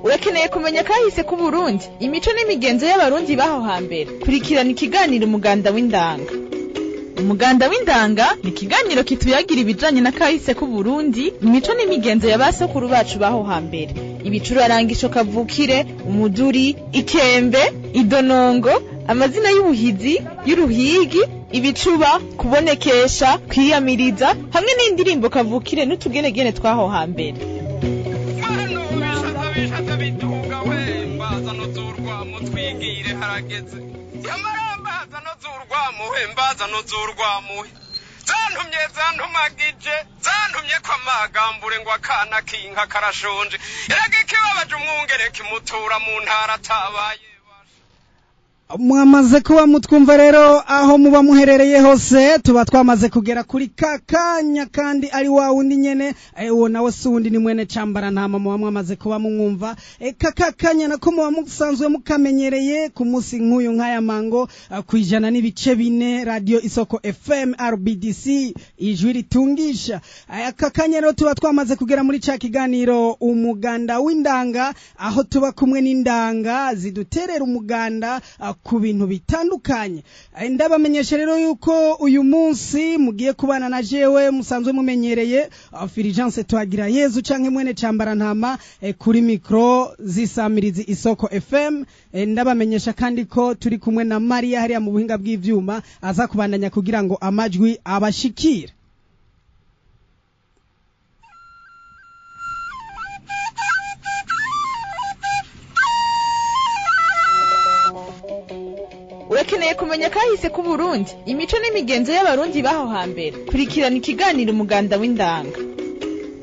Urakeneye kumenya kahise k'Uburundi, imico n'imigenzo y'abarundi baho hambere? Kurikirana ikiganiro Umuganda w'Indanga. Umuganda w'Indanga ni ikiganiro kituyagira ibijanye na kahise k'Uburundi, imico n'imigenzo ya basokuru bacu baho hambere, ibicurarangisho kavukire, umuduri, ikembe, idonongo, amazina y'ubuhizi, y'uruhigi, ibicuba, kubonekesha, kwiyamiriza, hamwe n'indirimbo kavukire n'utugenegene twaho hambere. Zantumye zantumagije zantumye kwa magambure ngo akana kinka karashonje erega ikibabaje umwungere kimutura mu ntara atabaye. Mwamaze kuba mutwumva rero aho muba muherereye hose, tuba twamaze kugera kuri kakanya kandi ari wa wundi nyene, uwo nawe si wundi ni mwene cambara ntama muba mwamaze kuba mumwumva. Kakakanya nako muba musanzwe mukamenyereye ku munsi nk'uyu nk'aya mango 100.4 Radio Isoko FM RBDC ijwi ritungisha. Kakanya rero tuba twamaze kugera muri ca kiganiro Umuganda w'Indanga, aho tuba kumwe n'indanga ziduterera umuganda ku bintu bitandukanye. Ndabamenyesha rero yuko uyu munsi mugiye kubana na jewe musanzwe mumenyereye Fulgence Twagira Yezu canke mwene cambara ntama kuri micro zisamirizi Isoko FM. Ndabamenyesha kandi ko turi kumwe na Maria hariya mu buhinga bw'ivyuma aza kubandanya kugira ngo amajwi abashikire. Urakeneye kumenya kahise k'Uburundi, imico n'imigenzo y'abarundi baho hambere? Kurikirana ikiganiro Umuganda w'Indanga.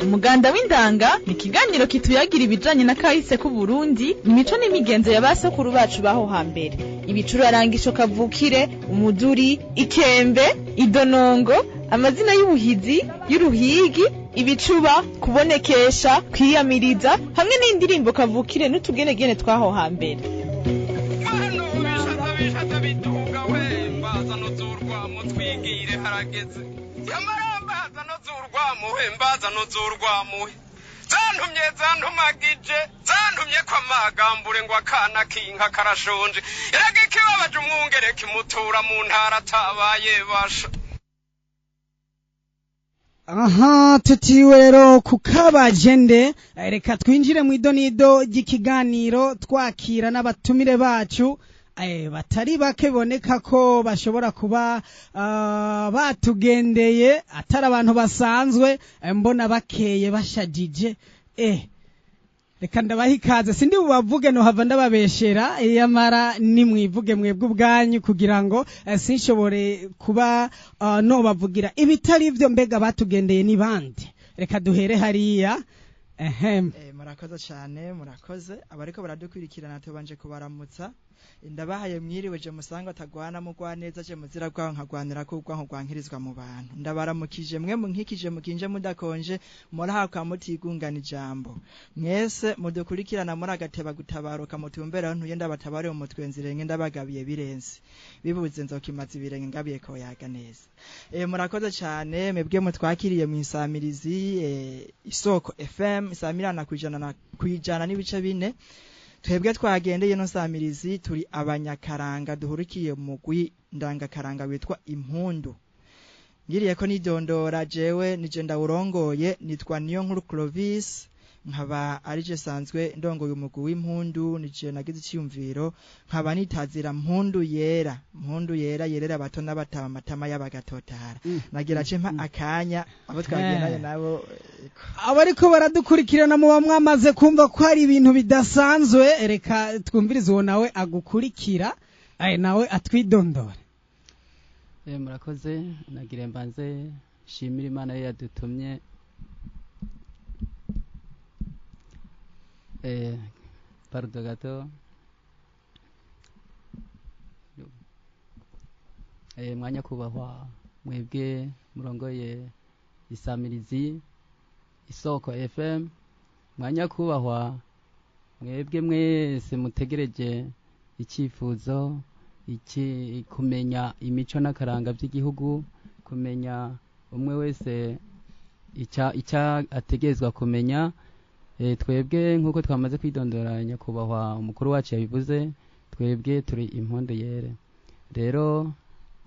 Umuganda w'Indanga ni ikiganiro kituyagira ibijanye na kahise k'Uburundi, imico n'imigenzo ya basokuru bacu baho hambere, ibicurarangisho kavukire, umuduri, ikembe, idonongo, amazina y'ubuhizi, y'uruhigi, ibicuba, kubonekesha, kwiyamiriza, hamwe n'indirimbo kavukire n'utugenegene twaho hambere. Zantumye zantumagije zantumye kwa magambure ngo akana kinka karashonje erega ikibabaje umwungere kimutura mu ntara atabaye basha. Aha tutiwe rero kukabajende, reka twinjire mu idonido ry'ikiganiro twakira n'abatumire bacu batari bake boneka ko bashobora kuba batugendeye atari abantu basanzwe, mbona bakeye bashajije. Reka ndabaha ikaze, sindi bubavuge no hava ndababeshera, yamara nimwivuge mwebwe ubwanyu kugira ngo sinshobore kuba no bavugira ibitari byo. Mbega batugendeye ni bande? Reka duhere hariya. Ehem. Murakoze cyane, murakoze abariko baradukwirikirana, tubanje kubaramutsa. Ndabahaye mwiriwe je musanga atagwana mugwa neza je muzira gwaho nkagwanira ko gwaho gwankirizwa mu bantu. Ndabaramukije mwe munkikije mukinje mudakonje murahakwa mutigungana ijambo. Mwese mudukurikirana muri agateba gutabaruka mutumbera ntuye ndabatabare mu mutwenzire nke ndabagabiye birenze. Bibuze nzokimaza ibirenge ngabiye ko yaga neza. Murakoze cyane mwebwe mutwakiriye mu isamirizi Isoko FM isamirana kwijana na kwijana n'ibice bine. Twebwe twagendeye no samirizi turi abanyakaranga duhurikiye mugwi ndangakaranga witwa Impundu. Ngiriye ko nidondora jewe nije ndawurongoye, nitwa Niyo Nkuru Clovis, nkaba arije sanzwe ndongoye umugwi w'Impundu, nije nagize icyumviro nkaba nitazira Mpundu yera, Mpundu yera yerera abato n'abatama amatama y'abagatotara. Nagira ce mpa akanya abo twagendanye nabo. Abariko baradukurikirana muba mwamaze kumva ko hari ibintu bidasanzwe, reka twumvirize uwo nawe agukurikira, nawe atwidondore. Murakoze, nagira mbanze shimira Imana yadutumye pardo gato. Mwanya kubahwa mwebwe murongoye isamirizi Isoko FM, mwanya kubahwa mwebwe mwese mutegereje icyifuzo iki kumenya imico n'akaranga by'igihugu, kumenya umwe wese icya ategerezwa kumenya. Twebwe nk'uko twamaze kwidondora, nyakubahwa umukuru wacu yabivuze, twebwe turi Impundu Yere. Rero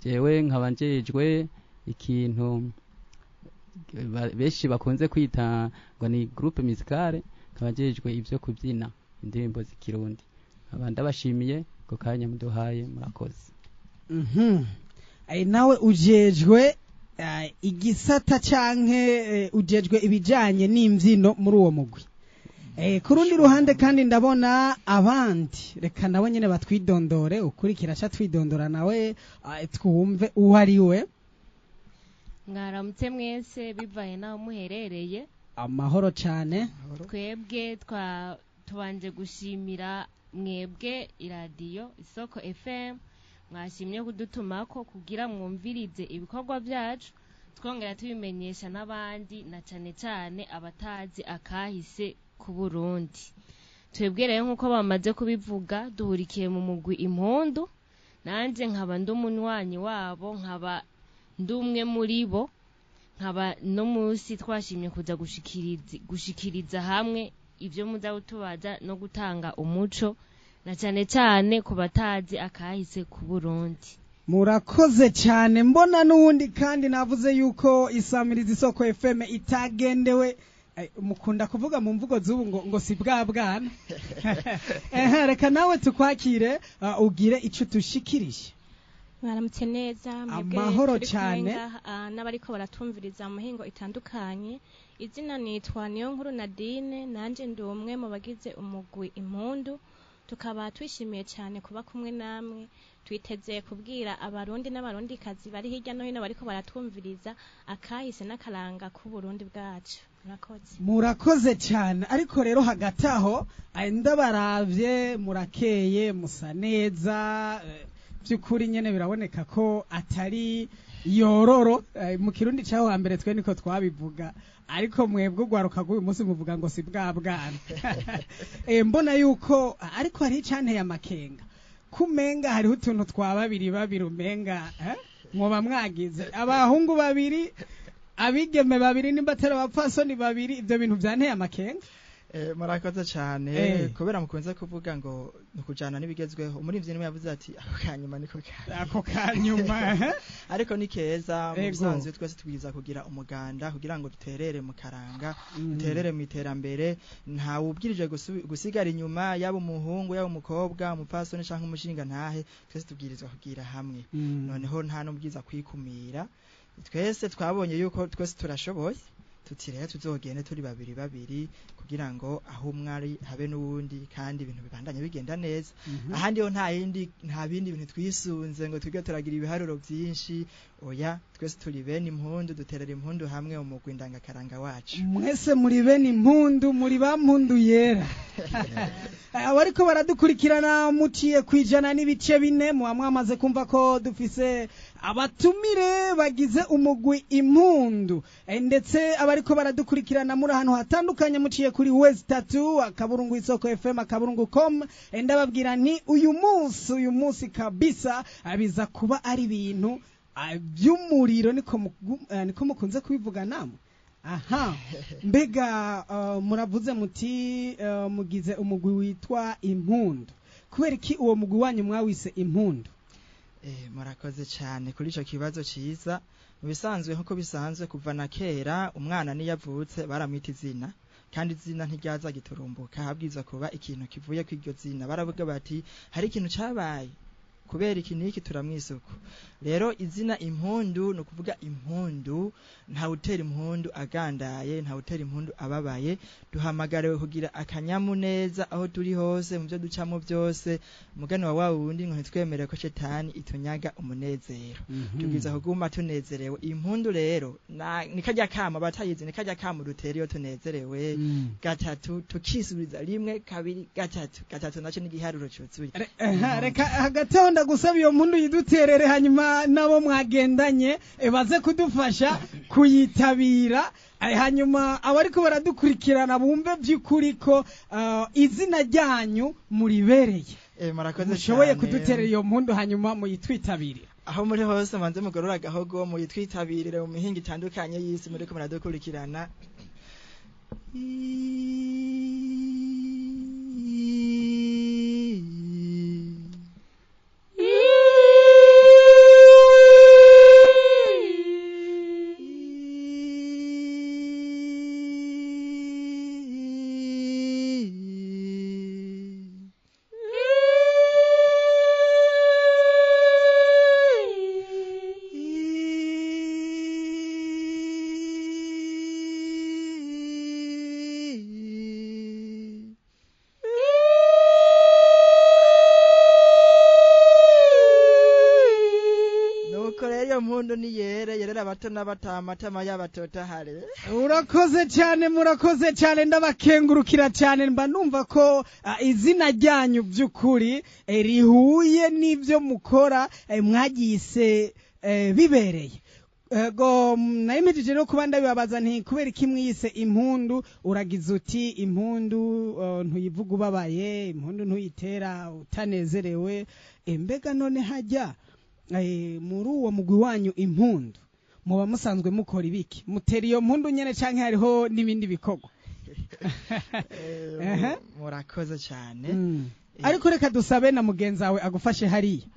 jewe nkaba njejwe ikintu benshi bakunze kwita ngo ni groupe musicale, nkaba njejwe ivyo kubyina indirimbo z'ikirundi. Nkaba ndabashimiye ku kanya muduhaye, murakoze. Nawe ujejwe igisata canke ujejwe ibijanye n'imbyino muri uwo mugwi. Ku rundi ruhande kandi ndabona abandi, reka nabo nyene batwidondore. Ukurikira aca twidondora nawe, twumve uwo ari we. Mwaramutse mwese bivaye n'aho muherereye. Amahoro cane. Twebwe twa tubanje gushimira mwebwe iradiyo Isoko FM mwashimye kudutumako kugira mwumvirize ibikorwa byacu, twongera tubimenyesha n'abandi, na cane cane abatazi akahise ku Burundi. Twebwe rero, nk'uko bamaze kubivuga, duhurikiye mu mugwi Impundu. Nanje nkaba ndi umunywanyi wabo, nkaba ndi umwe muri bo, nkaba no munsi twashimye kuza gushikiriza hamwe ibyo muza kutubaza no gutanga umuco, na cyane cyane ku batazi akahise ku Burundi. Murakoze cyane. Mbona n'uwundi kandi, navuze yuko isamiriza Isoko FM itagendewe. Mukunda kuvuga mu mvugo z'ubu ngo si bwa bwana. Ehe, reka nawe tukwakire, ugire ico tushikirije. Mwaramutse neza mwebwe Amahoro turi kumwe cane. ngaha, n'abariko baratumviriza mu mihingo itandukanye. Izina nitwa Niyo Nkuru Nadine, nanje ndi umwe mu bagize umugwi Impundu. Tukaba twishimiye cyane kuba kumwe namwe. Twiteze kubwira Abarundi n'Abarundikazi bari hirya no hino bariko baratwumviriza akahise n'akaranga k'Uburundi bwacu. Murakoze. Murakoze cyane. Ariko rero hagati aho, ndabaravye, murakeye, musa neza, by'ukuri nyene biraboneka ko atari yororo. Mu Kirundi cyaho hambere twe niko twabivuga, ariko mwebwe ugwaruka rw'uyu munsi muvuga ngo si bwa bwana. Mbona yuko ariko hari icanteye amakenga, kumenga hariho utuntu twa babiri babiri, umenga mwoba mwagize abahungu babiri, abigeme babiri, nimba atari abapfasoni babiri. Ibyo bintu byanteye amakenga. Murakoze cyane. Kubera mukunze kuvuga ngo ni ukujana n'ibigezweho, umuririmbyi niwe yavuze ati ako kanyuma niko ka Ako kanyuma, eh? Ariko ni keza mu bisanzwe twese twiza kugira umuganda kugira ngo duterere mu karanga, duterere mu iterambere. Ntawe ubwirije gusigara inyuma, yaba umuhungu, yaba umukobwa, umupfasoni canke umushinga ntahe, twese tubwirizwa kugira hamwe. Noneho nta n'ubwiza kwikumira, twese twabonye yuko twese turashoboye, tuti rero tuzogende turi babiri babiri kugira ngo aho umwe ari habe n'uwundi, kandi ibintu bibandanye bigenda neza. Ahandi ho nta yindi, nta bindi bintu twisunze ngo twige turagira ibiharuro byinshi, oya. Twese turi bene Impundu, duterera impundu hamwe mu mugwi ndangakaranga wacu. Mwese muri bene Impundu, muri ba Mpundu Yera. Abariko baradukurikirana muciye ku 100.4, muba mwamaze kumva ko dufise abatumire bagize umugwi Impundu. Ndetse abariko baradukurikirana muri ahantu hatandukanye muciye kuri w3.isokofm.com, ndababwira nti uyu munsi kabisa biza kuba ari ibintu by'umuriro, niko mukunze kubivuga namwe. Aha mbega muravuze muti mugize umugwi witwa Impundu. Kubera iki uwo mugwi wanyu mwawise Impundu? Murakoze cyane kuri ico kibazo ciza. Mu bisanzwe, nkuko bisanzwe kuva na kera, umwana niyo avutse baramwita izina, kandi izina ntiryaza giturumbuka, habwirizwa kuba ikintu kivuye kw'iryo zina. Baravuga bati hari ikintu cabaye kubera iki n'iki, turamwisuku. Rero izina Impundu ni ukuvuga impundu, ntawutera impundu agandaye, ntawutera impundu ababaye. Duhamagariwe kugira akanyamuneza aho turi hose, mu byo ducamo byose. Umugani wa wa wundi ngo ntitwemere ko shetani itunyaga umunezero, tubwiza kuguma tunezerewe. Impundu rero ni karya kamo, abatayizi, ni karya kamo dutera iyo tunezerewe. Gatatu tukisubiza, rimwe, kabiri, gatatu. Gatatu naco ni igiharuro cuzuye. Reka hagati aho ndagusaba iyo mpundu yiduterere, hanyuma nabo mwagendanye baze kudufasha kuyitabira. Hanyuma abariko baradukurikirana bumve by'ukuri ko izina ryanyu muribereye. Murakoze Mushoboye cyane. kuduterera iyo mpundu, hanyuma muyitwitabire. Aho muri hose manze mugorora agahogo, muyitwitabirire mu mihingo itandukanye y'isi muriko muradukurikirana. Kera abato n'abatamatama y'abatotahare. Urakoze cyane, murakoze cyane, ndabakengurukira cyane. Mba numva ko izina ryanyu by'ukuri rihuye n'ibyo mukora, mwagise bibereye. Ego, nari mpejeje rero kuba ndabibabaza nti kubera iki mwise impundu. Uragize uti impundu ntuyivuga ubabaye, impundu ntuyitera utanezerewe. Mbega none hajya muri uwo mugwi wanyu impundu muba musanzwe mukora ibiki? Mutera iyo mpundu nyene canke hariho n'ibindi bikorwa? Murakoze cyane. Ariko reka dusabe na mugenzi wawe agufashe hariya.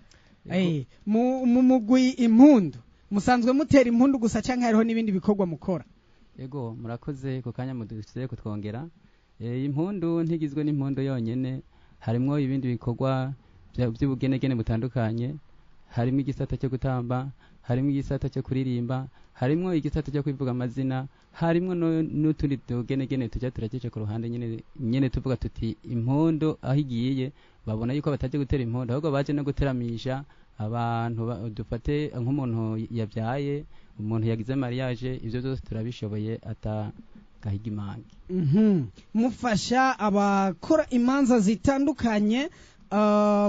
Mu mugwi impundu musanzwe mutera impundu gusa canke hariho n'ibindi bikorwa mukora? Ego, murakoze ku kanya mudusize kutwongera. Impundu ntigizwe n'impundu yonyene, harimwo ibindi bikorwa by'ubugenegene butandukanye. Harimo igisata cyo gutamba, harimo igisata cyo kuririmba, harimo igisata cyo kwivuga amazina, harimo n'utundi tugenegene tujya turakica ku ruhande nyene nyene, tuvuga tuti impundu aho igiye babona yuko bataje gutera impundu, ahubwo baje no guteramisha abantu. Dufate nk'umuntu yabyaye, umuntu yagize mariage, ibyo byose turabishoboye ata gahigimange. Mufasha abakora imanza zitandukanye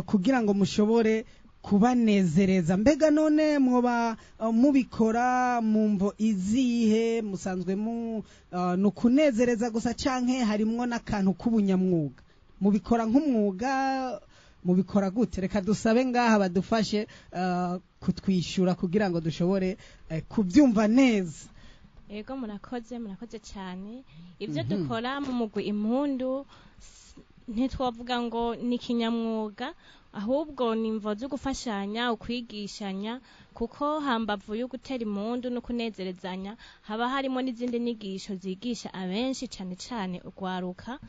kugira ngo mushobore kubanezereza. Mbega none mwoba mubikora mu mvo izihe? Musanzwe mu ni ukunezereza gusa canke harimwo n'akantu k'ubunyamwuga? Mubikora nk'umwuga? Mubikora gute? Reka dusabe ngaha badufashe kutwishyura kugira ngo dushobore kubyumva neza. Yego, murakoze, murakoze cyane. Ibyo dukora mu mugwi impundu ntitwavuga ngo ni kinyamwuga, ahubwo ni imvo zo gufashanya, ukwigishanya, kuko hambavu yo gutera impundu no kunezerezanya haba harimo n'izindi nyigisho zigisha abenshi, cyane cyane urwaruka.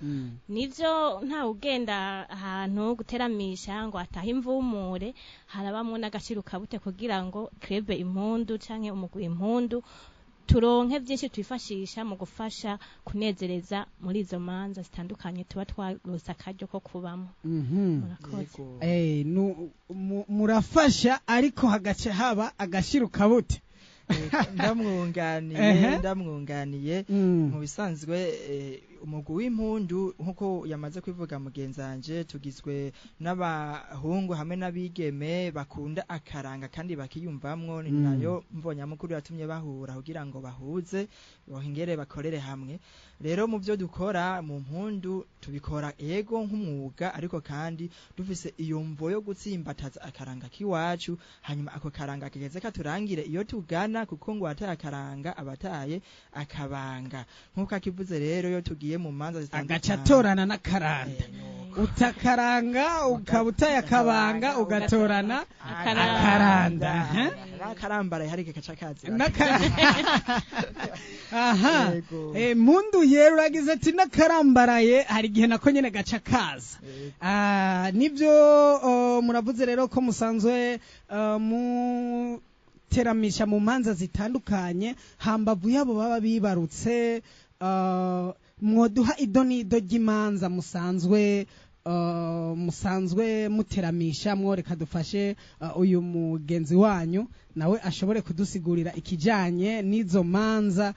Nivyo, ntawe ugenda ahantu guteramisha ngo atahe imvumure, harabamwo n'agaciro kabute kugira ngo club impundu canke umugwi impundu turonke byinshi twifashisha mu gufasha kunezereza muri izo manza zitandukanye tuba twarose akaryo ko kubamo. Murakoze. Yego. Murafasha ariko hagace haba agashira kabute. Ndamwunganiye. Ndamwunganiye. Mu bisanzwe umugwi w'impundu, nk'uko yamaze kwivuga mugenzanje, tugizwe n'abahungu hamwe n'abigeme bakunda akaranga kandi bakiyumvamwo. Ni nayo mbonyamukuru yatumye bahura kugira ngo bahuze bongere bakorere hamwe. Rero mu byo dukora mu mpundu tubikora ego nk'umwuga, ariko kandi dufise iyo mvo yo gutsimbataza akaranga k'iwacu, hanyuma ako karanga kigeze katurangire iyo tugana, kuko ngo wataye akaranga abataye akabanga, nk'uko akivuze. Rero iyo tugiye mu manza zitandukanye Agaca atorana n'akaranda. Nuko. Utakaranga ukaba utaye akabanga, ugatorana akaranda, ha? N'akarambaraye hari gaca kazi. Aha. Yego. Mpundu yera, uragize ati n'akarambaraye hari igihe nako nyene gaca kaza. Yego. Nibyo, muravuze rero ko musanzwe muteramisha mu manza zitandukanye hambavu yabo baba bibarutse. Mwoduha ido n'ido ry'imanza musanzwe muteramisha? Mworeka dufashe uyu mugenzi wanyu nawe ashobore kudusigurira ikijanye n'izo manza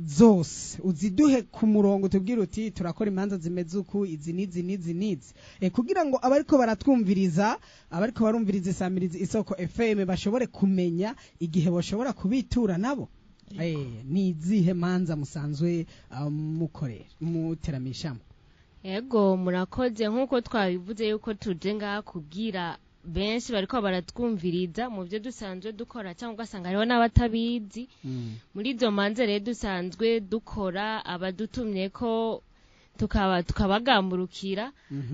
zose. Uziduhe ku murongo, tubwire uti turakora imanza zimeze uku, izi n'izi n'izi n'izi, kugira ngo abariko baratwumviriza, abariko barumviriza isamirizi Isoko FM bashobore kumenya igihe bashobora kubitura nabo. Ni izihe manza musanzwe mukorera, muteramishamo? Ego, murakoze. Nk'uko twabivuze yuko tuje ngaha kubwira benshi bariko baratwumviriza mu byo dusanzwe dukora, cyangwa ugasanga hariho n'abatabizi. Muri izo manza rero dusanzwe dukora, abadutumye ko tukaba tukabagamburukira,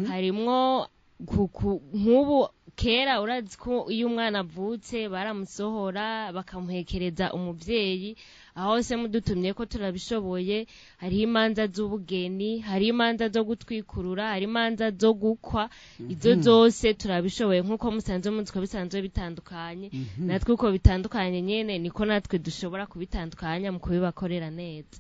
harimwo nk'ubu kera urazi ko iyo umwana avutse baramusohora bakamuhekereza umubyeyi. Aho hose mudutumye ko turabishoboye. Hariho imanza z'ubugeni, hariho imanza zo gutwikurura, hari imanza zo gukwa, izo zose turabishoboye. Nk'uko musanzwe muzi ko bisanzwe bitandukanye, natwe uko bitandukanye nyene niko natwe dushobora kubitandukanya mu kubibakorera neza.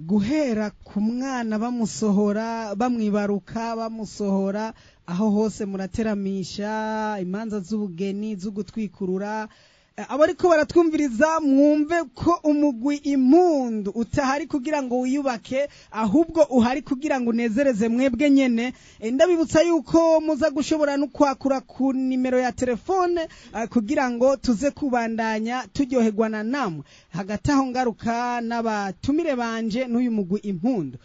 Guhera ku mwana bamusohora, bamwibaruka, bamusohora, aho hose murateramisha, imanza z'ubugeni, zo gutwikurura. Abariko baratwumviriza mwumve ko umugwi Impundu utahari kugira ngo wiyubake, ahubwo uhari kugira ngo unezereze mwebwe nyene. Ndabibutsa yuko muza gushobora no kwakura ku nimero ya telefone kugira ngo tuze kubandanya turyoherwana namwe. Hagati aho ngaruka n'abatumire banje n'uyu mugwi Impundu,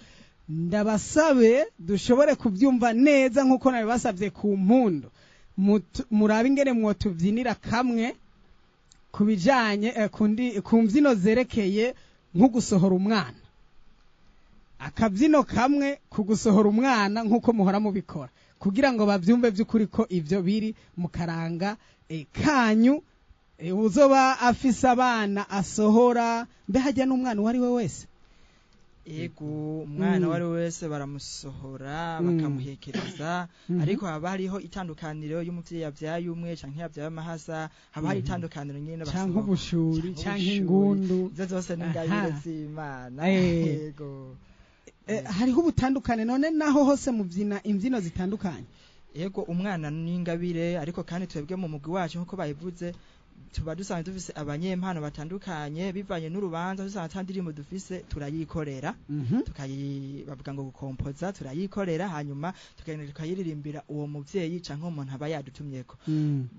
ndabasabe dushobore kubyumva neza nk'uko nabibasabye ku mpundu. Murabe ingene mwotubyinira kamwe ku bijanye ku mbyino zerekeye nko gusohora umwana, akabyino kamwe ku gusohora umwana nk'uko muhora mubikora, kugira ngo babyumve by'ukuri ko ibyo biri mu karanga kanyu. Uzoba afise abana asohora, mbe hajya n'umwana uwo ari we wese? Ego, umwana uwo ari we wese baramusohora, bakamuhekereza, ariko haba hariho itandukaniro y'umuvyeyi yavyaye umwe canke yavyaye amahasa, haba hari itandukaniro nyene canke basohora. Ubushuri Canke canke ubushuri. Ingundu. Izo zose ni ingabire z'Imana. Ego. Hariho ubutandukane none naho hose mubyina imbyino zitandukanye? Ego, umwana ni ingabire, ariko kandi twebwe mu mugwi wacu, nk'uko babivuze, tuba dusanzwe dufise abanyempano batandukanye. Bivanye n'urubanza, dusanzwe ata ndirimbo dufise, turayikorera, tukayi bavuga ngo gukompoza, turayikorera, hanyuma tukagenda tukayiririmbira uwo muvyeyi canke umuntu aba yadutumyeko.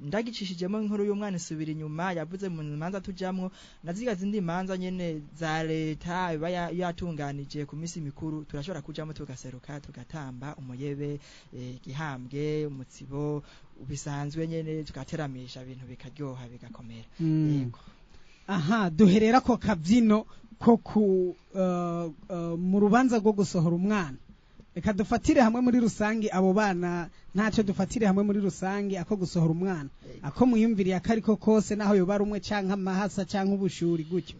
Ndagicishijemo inkuru y'umwana isubira inyuma, yavuze mu manza tujamwo na ziga zindi manza nyene za leta iba yatunganije ku minsi mikuru, turashobora kujamo tugaseruka, tugatamba umuyebe, igihambwe, umutsibo bisanzwe nyene, tugateramisha ibintu bikaryoha bigakomera. Yego. Aha duherera ko kabyino ko ku mu rubanza rwo gusohora umwana. Reka dufatire hamwe muri rusange, abo bana ntacyo, dufatire hamwe muri rusange ako gusohora umwana, ako mwiyumviriye ako ariko kose, naho yoba ari umwe canke amahasa canke ubushuri gutyo.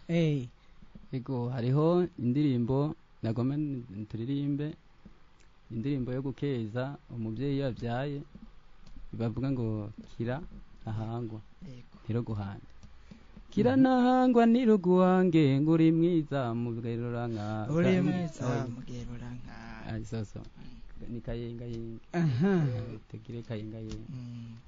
Ego, hariho indirimbo nagomba turirimbe, indirimbo yo gukeza umubyeyi yabyaye, bavuga ngo kira ahangwa ntiruguhande, kira nahangwa ntiruguhange, ngo uri mwiza mugerura nka Uri mwiza mugerura nka. Ai, so ni kayengayenge. Tugire kayengayenge.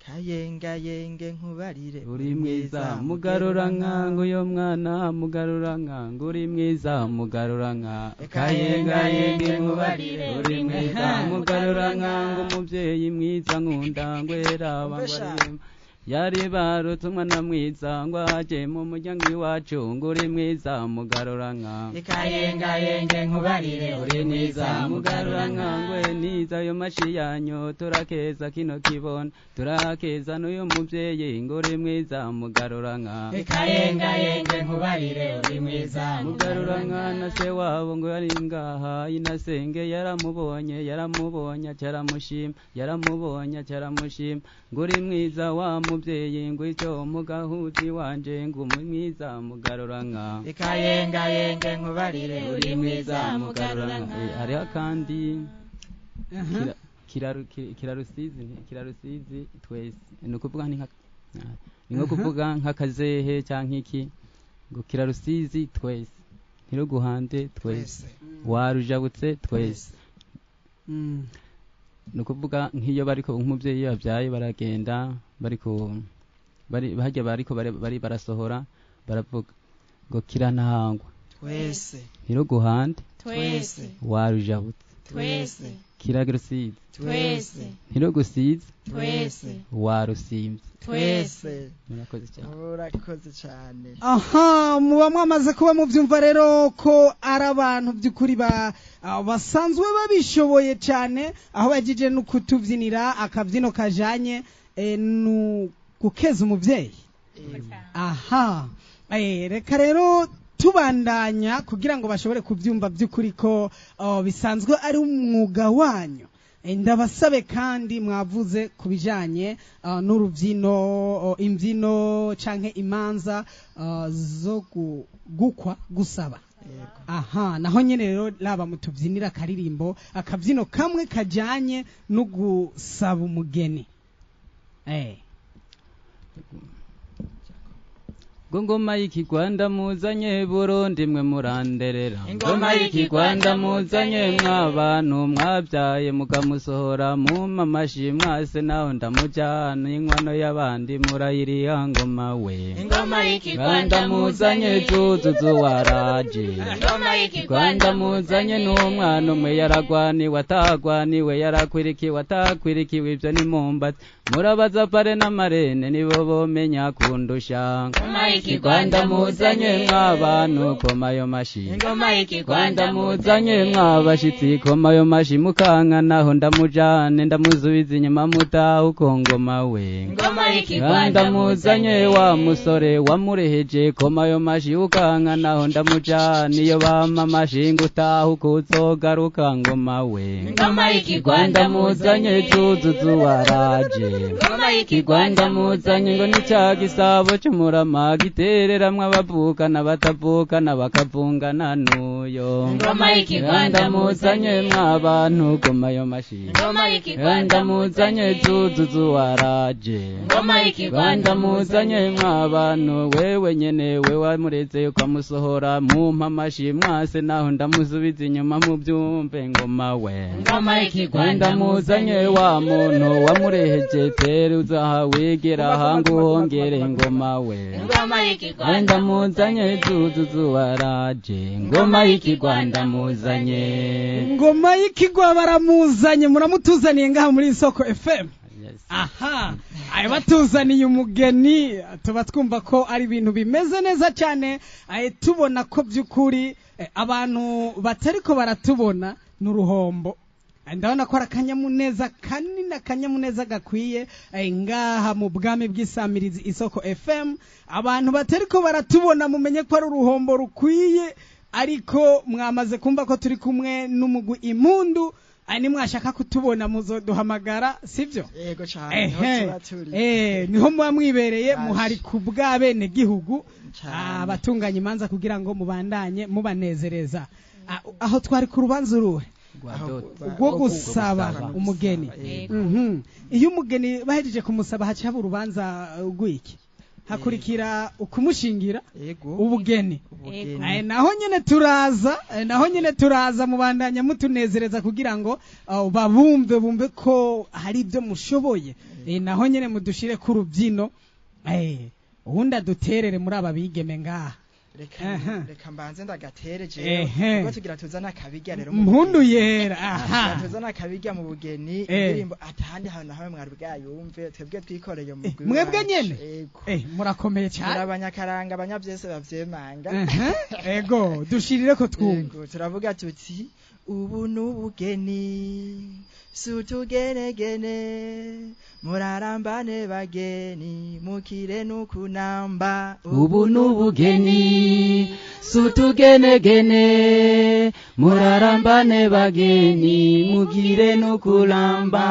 Kayengayenge nkubarire. Uri mwiza mugarura nka, ngo uyo mwana mugarura nka, ngo uri mwiza mugarura nka, kayengayenge nkubarire, uri mwiza mugarura nka, ngo umubyeyi mwiza nkunda ngwera bangwarima yari barutse umwana mwiza ngo aje mu muryango iwacu, ngo uri mwiza mugarura nka. Kayengayenge nkubarire. Uri mwiza mugarura nka, ngwe niza ayo mashi yanyu, turakeza kino kibona, turakeza n'uyu mubyeyi, ngo uri mwiza mugarura nka. Kayengayenge nkubarire, uri mwiza mugarura nka, na se wabo ngo yari ngaha inasenge, yaramubonye, yaramubonye acaramushima, yaramubonye acaramushima, ngo uri mwiza wa mubyeyi, ngo icyo mugahuzi wanje, ngo uri mwiza mugarura nka. Kayengayenge nkubarire. Uri mwiza mugarura nka. Hariho kandi kirarusizi, kirarusizi twese, ni ukuvuga ni nka ni nko kuvuga nk'akazehe cyangwa iki, ngo kirarusizi twese, ntiruguhande twese, warujabutse twese. Ni ukuvuga nk'iyo bariko nk'umubyeyi yabyaye, baragenda bariko bari hajya bariko bari barasohora, baravuga ngo kiranahangwa twese, ntiruguhande twese, warujabutse twese, kirarusizi twese, ntirugusize twese, warusimbye twese. Murakoze cyane. Urakoze cyane. Aha muba mwamaze kuba mubyumva rero ko ari abantu by'ukuri basanzwe babishoboye cyane, aho bagije no kutubyinira akabyino kajanye nu gukeza umubyeyi. Aha reka rero tubandanya kugira ngo bashobore kubyumva by'ukuri ko bisanzwe ari umwuga wanyu. Ndabasabe kandi mwavuze ku bijanye n'urubyino, imbyino canke imanza zo gukwa, gusaba. Aha naho nyene rero raba mutubyinira akaririmbo, akabyino kamwe kajanye no gusaba umugeni. Ngo ngoma y'ikigwanda muzanye Burundi mwe muranderera, ngoma y'ikigwanda muzanye mwabantu mwabyaye mukamusohora mumpa amashi mwase naho ndamujyana inkwano y'abandi murayiriha ngoma we. Ingoma y'ikigwanda Rwanda muzanye Cyuzuzo waraje, Ingoma y'ikigwanda Rwanda muzanye n'umwana umwe yaragwaniwe atagwaniwe yarakwirikiwe atakwirikiwe ibyo ni mumbatsi murabaza pare n'amarene nibo bomenya kundusha. Ingoma y'ikigwanda Rwanda muzanye muzanye mwabantu koma ayo mashi, Ingoma y'ikigwanda Rwanda muzanye mwabashitsi koma ayo mashi mukanka naho ndamujane ndamusubiza inyuma mutaha uko ngoma we. Ingoma y'ikigwanda Rwanda muzanye wa musore wamureheje koma ayo mashi ukanka naho ndamujana iyo bampa amashi ngo utaha uko uzogaruka ngoma we. Ingoma y'ikigwanda Rwanda muzanye Cyuzuzo waraje, Ingoma y'ikigwanda Rwanda muzanye ngo ni cya gisabo cy'umurama gitereramwo abavukana batavukana bakavungana n'uyo. Ingoma y'ikigwanda Rwanda muzanye mwabantu koma ayo mashi, Ingoma y'ikigwanda Rwanda muzanye Cyuzuzo waraje, Ingoma y'ikigwanda Rwanda muzanye mwabantu wewe nyene we wamureze ukamusohora mumpa amashi mwase naho ndamusubiza inyuma mubyumve ngoma we. Ingoma y'ikigwanda Rwanda muzanye wa muntu wamureheje tere uzaha wigira hangu hongere ngoma we. Ingoma y'ikigwanda Rwanda muzanye Cyuzuzo waraje, ngoma y'ikigwanda muzanye. Ngoma y'ikigwa baramuzanye, muramutuzaniye ngaha muri Isoko FM. Yes. Aha, ayo batuzaniye umugeni tuba twumva ko ari ibintu bimeze neza cyane, aye tubona ko by'ukuri abantu batariko baratubona ni uruhombo. Ndabona ko ari akanyamuneza kanini, akanyamuneza gakwiye ngaha mu bwami bw'isamirizi Isoko FM. Abantu batariko baratubona mumenye ko ari uruhombo rukwiye, ariko mwamaze kumva ko turi kumwe n'umugwi Impundu. Nimwashaka kutubona muzoduhamagara, sibyo? Yego cyane, niho Ehe, tuba turi. Niho muba mwibereye Baje. muhari ku bw'abene gihugu Cyane. abatunganya imanza kugira ngo mubandanye mubanezereza. Aho twari ku rubanza uruhe Rwa Aho dot. rwo gusaba gusaba. umugeni. Yego. Iyo umugeni bahejeje kumusaba haca haba urubanza rw'iki, hakurikira ukumushingira Yego. ubugeni. Ubugeni. Naho nyene turaza, naho nyene turaza mubandanya mutunezereza kugira ngo babumve bumve ko hari ibyo mushoboye. Naho nyene mudushire ku rubyino, ubundi aduterere muri aba bigeme ngaha. Reka Aha. reka mbanze ndagatere jewe Ehe. kuko tugira tuzana akabirya rero mu Mpundu bugeni. yera, aha. Tugira tuzana akabirya mu bugeni, indirimbo atahandi hantu na hamwe mwari bwayumve, twebwe twikoreye mu mugwi Mwebwe wacu. nyene? Yego. Murakomeye Muri cyane. abanyakaranga abanyavyese bavyemanga. Aha, ego dushirire ko twumva. Yego, turavuga tuti ubu n'ubugeni sutugenegene murarambane bageni mukire n'ukunamba. Ubu n'ubugeni sutugenegene murarambane bageni mugire n'ukuramba.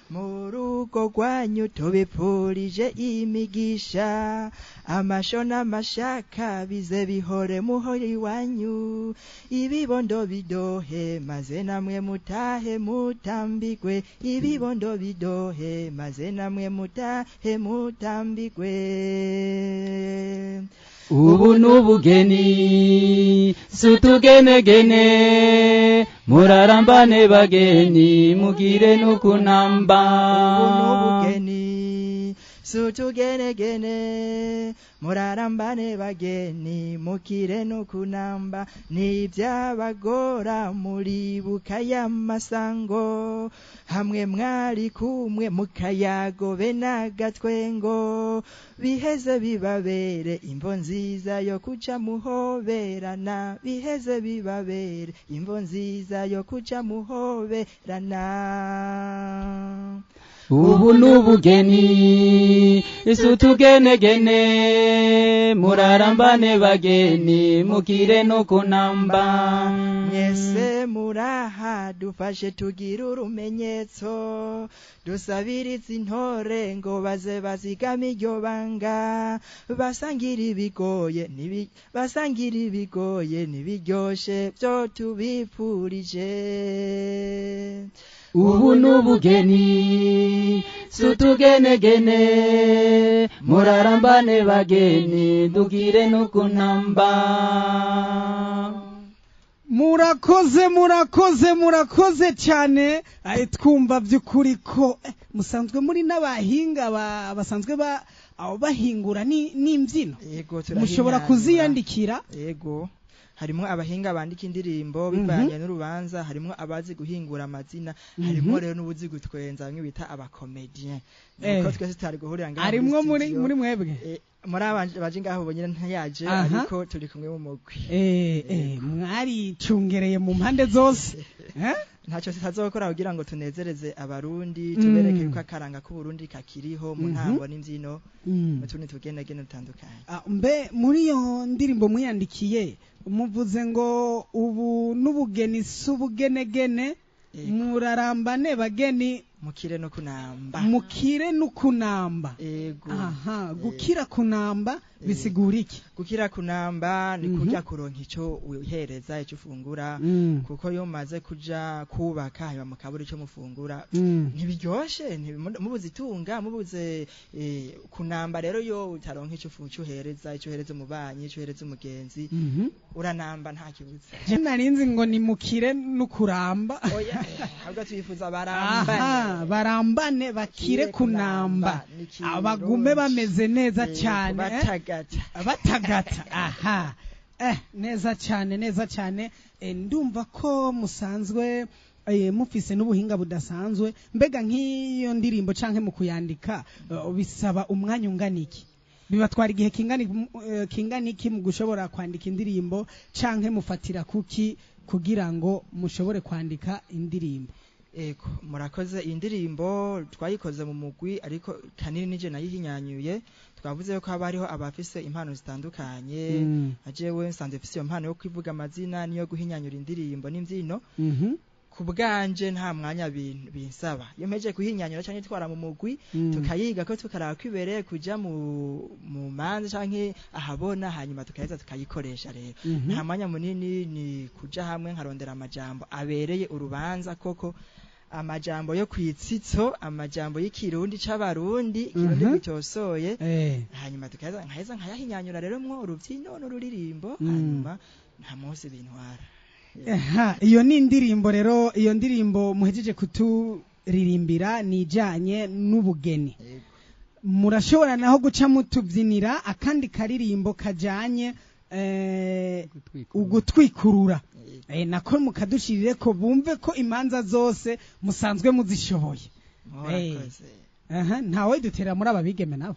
Mu rugo rwanyu tubipfurije imigisha, amasho n'amashaka bize bihore muhore iwanyu, ibibondo bidohe maze namwe mutahe mutambigwe, ibibondo bidohe maze namwe mutahe mutambigwe. Ubu n'ubugeni sutugenegene murarambane bageni mugire n'ukunamba. Ubu n'ubugeni sutugenegene murarambane bageni mukire n'ukunamba, ntibyabagora muribuka y'amasango hamwe mwari kumwe mukayago be n'agatwengo, biheze bibabere imvo nziza yo kuca muhoberana, biheze bibabere imvo nziza yo kuca muhoberana. Ubu n'ubugeni isutugenegene murarambane bageni mugire n'ukunamba. Mwese muraha dufashe tugire urumenyetso, dusabirize intore ngo baze bazigame iryo banga, basangira ibigoye nibi basangira ibigoye nibiryoshe byo tubipfurije. Ubu n'ubugeni sutugenegene, murarambane bageni, dugire n'ukunamba. Murakoze, murakoze, murakoze cyane. Twumva by'ukuri ko musanzwe muri n'abahinga basanzwe aho bahingura n'imbyino. Yego, mushobora turahinyanyura. Kuziyandikira. Yego, harimwo abahinga bandika indirimbo bivanye n'urubanza, harimwo abazi guhingura amazina, harimwo rero n'ubuzi gutwenza, bamwe bita abacomédien. Nuko twese tutari guhurira ngaha harimwo muri studio. Muri mwebwe. Muri abanje baje ngaho bonyine ntayaje, ariko turi kumwe mu mugwi. Mwaricungereye mu mpande zose, eh? Ntacyo tutazokora kugira ngo tunezereze Abarundi, tubereke yuko akaranga k'Uburundi kakiriho mu ntango n'imbyino n'utundi tugenegene dutandukanye. Ah, mbe muri iyo ndirimbo mwiyandikiye muvuze ngo ubu n'ubugeni si ubugenegene, murarambane bageni, mukire no kunamba. Mukire n'ukunamba. Yego. Aha, gukira kunamba bisigura iki? Gukira kunamba ni kurya kuronka ico wihereza, ico ufungura, kuko iyo mumaze kuja kubaka hanyuma mukabura ico mufungura, ntibiryoshe, mubuze itunga, mubuze kunamba. Rero iyo utaronka ico ico uhereza, ico uhereza umubanyi, ico uhereza umugenzi, uranamba nta kibuze. Je narinzi ngo ni mukire n'ukuramba. Oya, ahubwo twifuza barambane. Aha, barambane bakire Bakire kunamba, kunamba, ni ikirundi. Abagume bameze neza cyane, eh? Batagata. Batagata, aha, neza cyane, neza cyane. Ndumva ko musanzwe mufise n'ubuhinga budasanzwe. Mbega nk'iyo ndirimbo canke mu kuyandika, bisaba umwanya ungana iki? Bibatwara igihe kingana iki mu gushobora kwandika indirimbo, canke mufatira kuki kugira ngo mushobore kwandika indirimbo? Ego, murakoze. Iyi ndirimbo twayikoze mu mugwi, ariko kanini nije nayihinyanyuye. Twavuze ko haba hariho abafise impano zitandukanye. Ajewe nsanzwe mfise iyo mpano yo kwivuga amazina niyo guhinyanyura indirimbo n'imbyino. Ku bwanje nta mwanya binsaba. Iyo mpejeje kuhinyanyura canke twara mu mugwi, tukayiga ko tukaraba ko ibereye kuja mu manza canke ahabona, hanyuma tukaheza tukayikoresha. Rero nta mwanya munini, ni kuja hamwe nkarondera amajambo abereye urubanza koko, amajambo yo kwitsitso, amajambo y'ikirundi c'Abarundi, ikirundi gitosoye, hanyuma tukaheza nkaheza nkayahinyanyura rero mwo urubyino n'ururirimbo, hanyuma nta munsi bintwara. Aha, iyo ni indirimbo rero, iyo ndirimbo muhejeje kuturirimbira ni ijanye n'ubugeni. Yego. Murashobora naho guca mutubyinira akandi karirimbo kajanye ugutwikurura. Yego. Nako mukadushirire ko bumve ko imanza zose musanzwe muzishoboye. Murakoze. Aha, ntawe dutera muri aba bigeme nabo.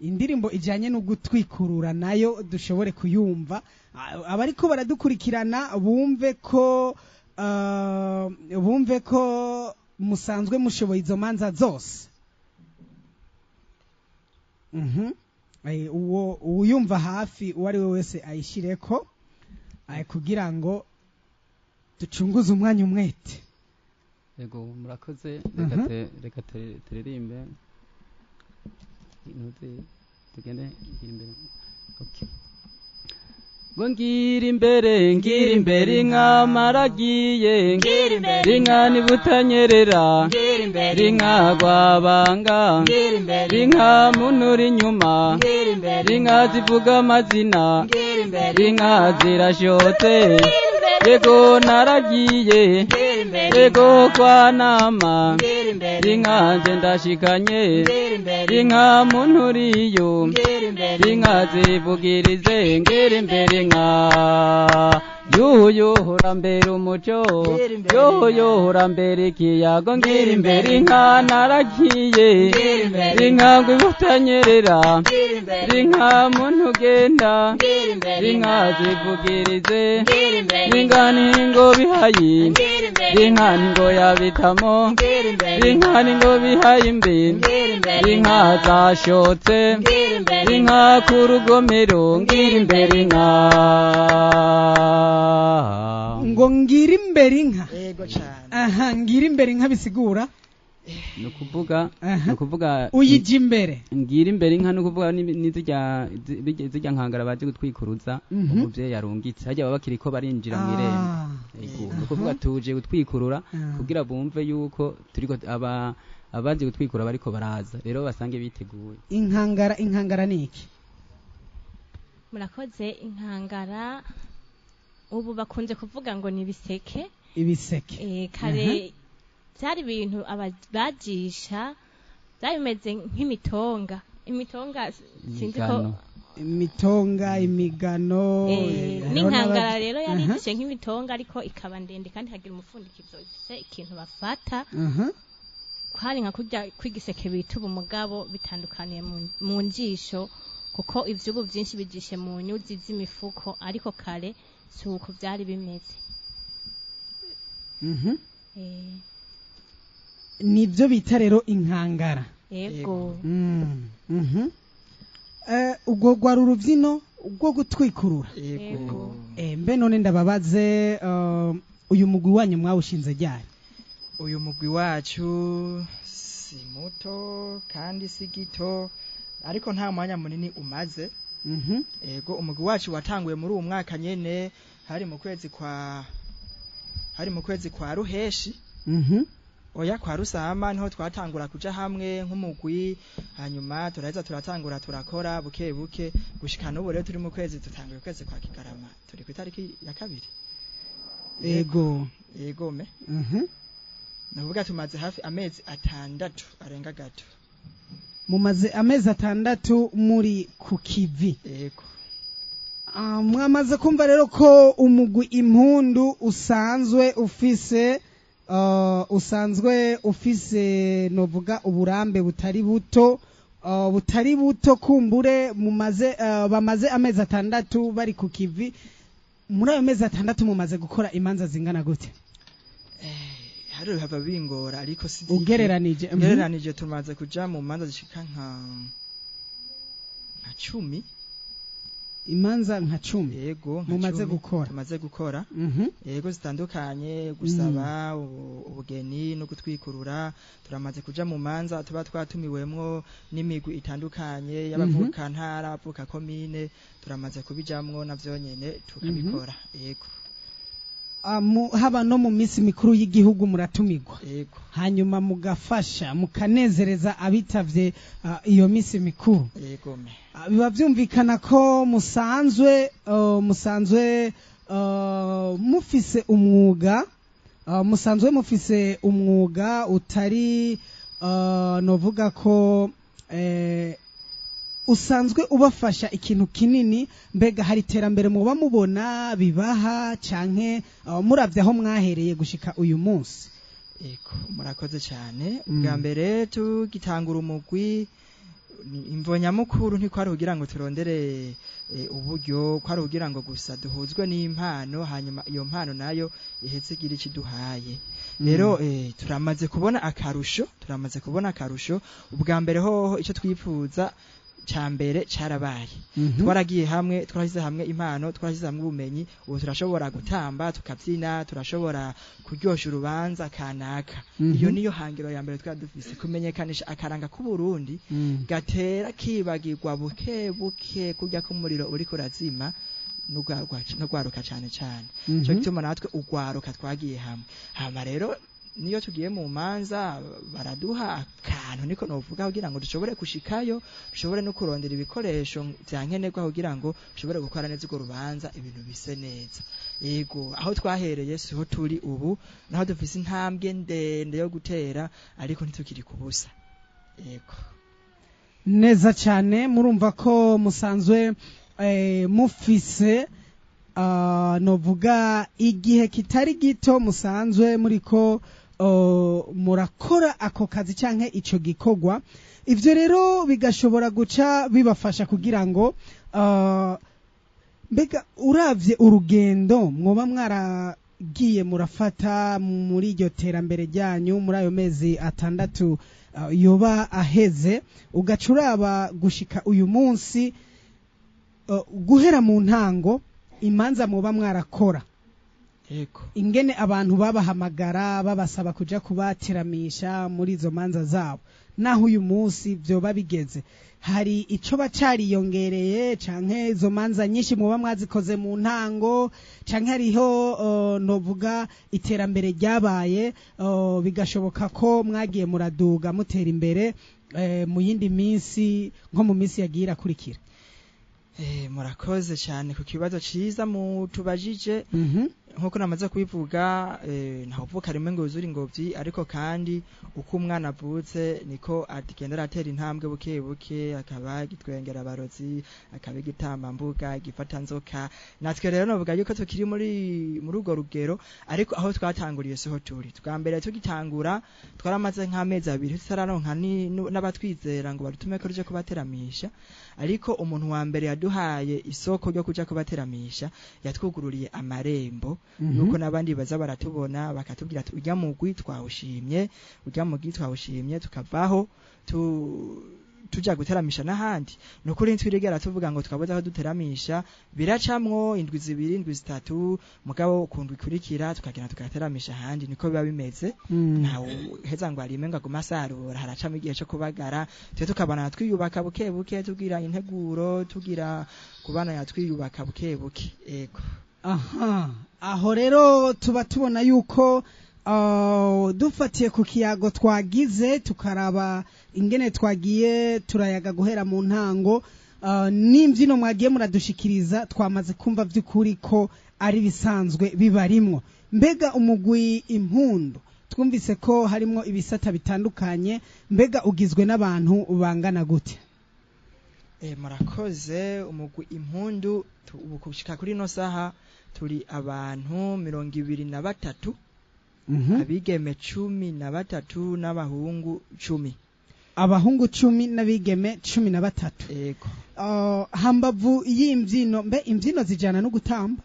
Indirimbo ijanye no gutwikurura nayo dushobore kuyumva. Abariko baradukurikirana bumve ko musanzwe mushoboye izo manza zose. Uwo uyumva hafi, uwo ari we wese ayishireko, kugira ngo ducunguze umwanya umwete. Yego, murakoze. Reka reka turirimbe ntuze tugende ngira imbere. Okay. Ngo ngira imbere, ngira imbere inka maragiye, ngira imbere inka nibutanyerera, ngira imbere inka rwabanga, ngira imbere inka munura inyuma, ngira imbere inka zivuga amazina, ngira imbere inka zirashotse. Yego naragiye, yego kwa nama, inka nje ndashikanye, inka munturiyo, inka zivugirize, ngira imbere inka yuhu yuhura mbere umuco, yuhu yuhura mbere ikiyago, ngira imbere inka naragiye, inka ngo ibutanyerera, inka muntu ugenda, inka zivugirize, inka ningo bihaye, inka ningo yabitamo, inka ningo bihaye imbi, inka zashotse, inka ku rugomero, ngira imbere inka. Ngo ngira imbere inka. Yego cyane. Aha, ngira imbere inka bisigura? Ni ukuvuga Aha. ni ukuvuga Uyija imbere. Ngira imbere inka, ni ukuvuga n'izirya zirya nkangara baje gutwikuruza. Umuvyeyi yarungitse harya baba bakiriko barinjira mw'irembo. Ego, ni ukuvuga tuje gutwikurura kugira bumve yuko turiko aba abaje gutwikura bariko baraza, rero basange biteguye. Inkangara, inkangara ni iki? Murakoze. Inkangara ubu bakunze kuvuga ngo ni ibiseke. Ibiseke. Kare byari ibintu bajisha, byari bimeze nk'imitonga, imitonga sinzi ko Imigano. Imitonga, imigano. Hariho N'inkangara rero yari ifise nk'imitonga, ariko ikaba ndende kandi ikagira umupfundikizo, ifise ikintu bafata. Kwari nka kurya kw'igiseke bita ubu, mugabo bitandukaniye mu njisho, kuko ivyubu vyinshi bijishe mu nyuzi z'imifuko, ariko kare si uko vyari bimeze. Nibyo bita rero inkangara. Yego. Ubwo rwari urubyino rwo gutwikurura. Yego. Mbe none ndababaze, uyu mugwi wanyu mwawushinze ryari? Uyu mugwi wacu si muto kandi si gito, ariko nta mwanya munini umaze. Ego, umugwi wacu watanguye muri uwo mwaka nyene, hari mu kwezi kwa Ruheshi. Oya, kwa Rusama niho twatangura kuja hamwe nk'umugwi, hanyuma turaheza turatangura turakora buke buke gushika n'ubu. Rero turi mu kwezi, dutanguye ukwezi kwa Kigarama, turi ku itariki ya 2. Ego. Yego me. Navuga tumaze hafi amezi 6 arenga gato. Mumaze amezi 6 muri ku kivi. Yego. Mwamaze kumva rero ko umugwi Impundu usanzwe ufise novuga uburambe butari buto, butari buto kumbure mumaze, bamaze amezi 6 bari ku kivi. Muri ayo mezi 6 mumaze gukora imanza zingana gute? Hari hava bingora, ariko si Ugereranije. Ugereranije tumaze kuja mu manza zishika nka 10. Imanza nka 10? Yego, nka Mumaze 10 gukora. Tumaze gukora. Yego, zitandukanye, gusaba ubugeni no gutwikurura. Turamaze kuja mu manza tuba twatumiwemwo n'imigwi itandukanye y'abavuka ntara, abavuka komine, turamaze kubijamwo navyo nyene tukabikora. Yego. Haba no mu minsi mikuru y'igihugu muratumirwa? Yego. Hanyuma mugafasha, mukanezereza abitavye iyo minsi mikuru. Yego me. Biba byumvikana ko musanzwe mufise umwuga, musanzwe mufise umwuga utari, novuga ko usanzwe ubafasha ikintu kinini. Mbega hari iterambere muba mubona bibaha, canke muravye aho mwahereye gushika uyu munsi? Yego, murakoze cyane. Ubwa mbere tugitangura umugwi, imvo nyamukuru ntikwari kugira ngo turondere uburyo, kwari kugira ngo gusa duhuzwe n'impano, hanyuma iyo mpano nayo ihetse igira ikiduhaye. Rero turamaze kubona akarusho, turamaze kubona akarusho. Ubwa mbere hoho icyo twifuza ca mbere carabaye. Twaragiye hamwe, twarashyize hamwe impano, twarashyize hamwe ubumenyi. Ubu turashobora gutamba, tukabyina, turashobora kuryosha urubanza kanaka. Iyo niyo hangiro ya mbere twari dufise, kumenyekanisha akaranga k'Uburundi gatera kibagirwa buke buke, kurya k'umuriro uriko urazima n'ugwaruka cane cane. Ico gituma natwe ugwaruka twagiye hamwe. Hama rero niyo tugiye mu manza baraduha akantu, niko novuga, kugira ngo dushobore gushikayo, dushobore no kurondera ibikoresho vya nkenerwa kugira ngo dushobore gukora neza urwo rubanza, ibintu bise neza. Yego, aho twahereye siho turi ubu, naho dufise intambwe ndende yo gutera, ariko ntitukiri ku busa. Yego. Neza cyane. Murumva ko musanzwe mufise, novuga igihe kitari gito musanzwe muriko murakora ako kazi canke ico gikorwa. Ivyo rero bigashobora guca bibafasha kugira ngo, mbega uravye urugendo mwoba mwaragiye murafata muri iryo terambere ryanyu muri ayo mezi 6 yoba aheze, ugaca uraba gushika uyu munsi, guhera mu ntango, imanza mwoba mwarakora. Yego. Ingene abantu babahamagara babasaba kuja kubateramisha muri izo manza zabo, naho uyu munsi vyoba bigeze, hari ico bacariyongereye, canke izo manza nyinshi muba mwazikoze mu ntango, canke hariho novuga iterambere ryabaye, bigashoboka ko mwagiye muraduga mutera imbere mu yindi minsi, nko mu minsi yagiye irakurikira? Murakoze cyane ku kibazo ciza mutubajije. Nkuko namaze kubivuga, ntawuvuka rimwe ngo yuzure ingobyi, ariko kandi uko umwana avutse niko agenda aratera intambwe buke buke, akaba igitwengera abarozi, akaba igitambambuga, igifatanzoka. Natwe rero novuga yuko tukiri muri urwo rugero, ariko aho twatanguriye siho turi. Twa mbere tugitangura twaramaze nk'amezi 2 tutararonka n'abatwizera ngo badutume ko tuje kubateramisha, ariko umuntu wa mbere yaduhaye isoko ryo kuja kubateramisha yatwugururiye amarembo, yuko n'abandi baza baratubona bakatubwira ati urya mugwi twawushimye, urya mugwi twawushimye, tukavaho tuja guteramisha n'ahandi. Ni ukuri ntitwirigera tuvuga ngo twabuze aho duteramisha. Biracamwo indwi 2, indwi 3, mugabo ukuntu ikurikira tukagenda tugateramisha ahandi. Niko biba bimeze. Ntawe uheza ngo arime ngo agume asarura, haracamo igihe cyo kubagara, twe tukabana twiyubaka buke buke, tugira integuro, tugira kubana twiyubaka buke buke. Ego. Aha, aho rero tuba tubona yuko dufatiye ku kiyago twagize, tukaraba ingene twagiye turayaga guhera mu ntango, n'imbyino mwagiye muradushikiriza, twamaze kumva by'ukuri ko ari bisanzwe bibarimwo. Mbega umugwi Impundu, twumvise ko harimwo ibisata bitandukanye, mbega ugizwe n'abantu bangana gute? Murakoze. Umugwi Impundu ubu gushika kuri ino saha turi abantu 23, abigeme 13 n'abahungu 10. Abahungu 10 n'abigeme 13. Ego. Hambavu y'imbyino, mbe imbyino zijana no gutamba?